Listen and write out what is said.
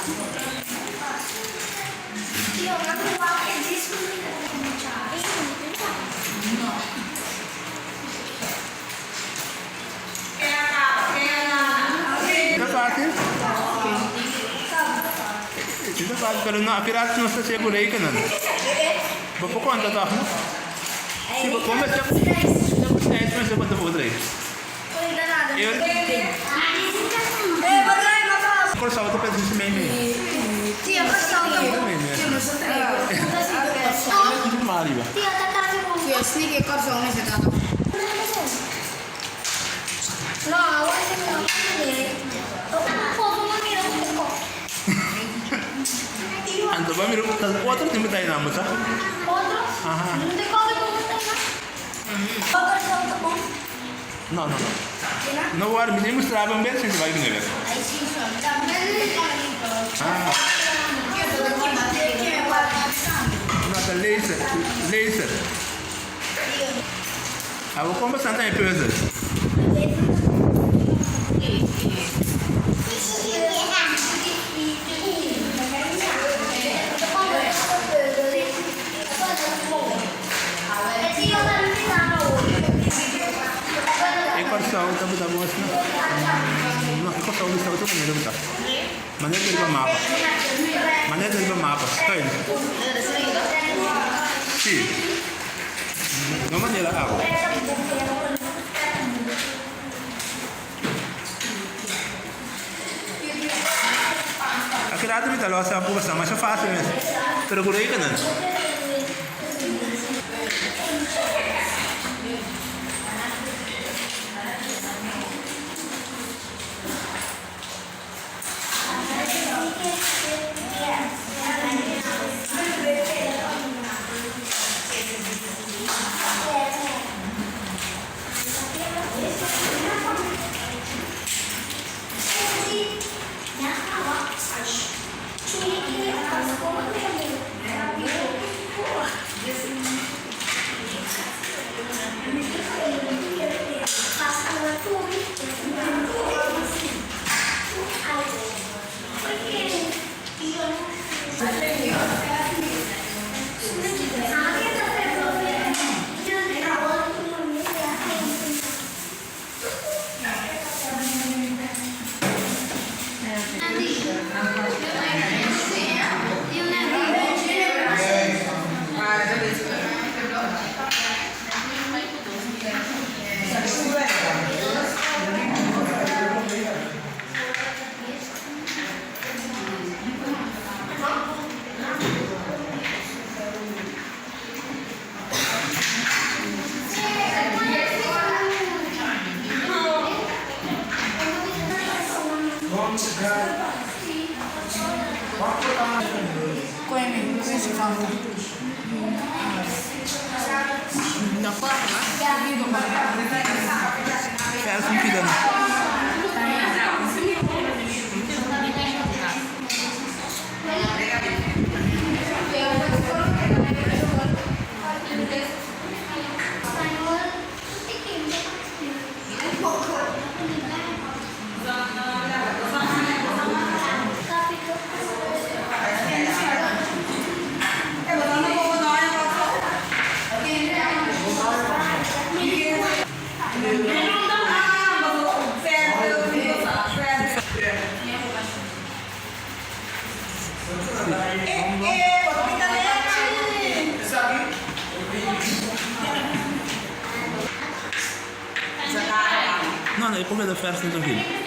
Ta fácil? Si ta fácil, pero no, akirat nos ta hacié ku rekennan. Bo por konta tòg, no? Si bo mester ku seis mester konta por otro. Kòrsou ta pensa si mei mei. Anto bo a mira otro tin botay nan bo sa? Aha. No, no, no. No worry, mi tin mustra bo un bes si bai bini bek. Ah. No, ta laser, laser. Abo kon bastante e puzzel. E Kòrsou tabata bos no? No, e Kòrsou di otro manera bo ta. Manera ta riba mapa. Manera ta riba mapa, schuin. Sí. No manera abo. Aki rato mi ta los a cuba sa masha facil mes. Pero cu rekenan. No, no, e por keda vers na trankil.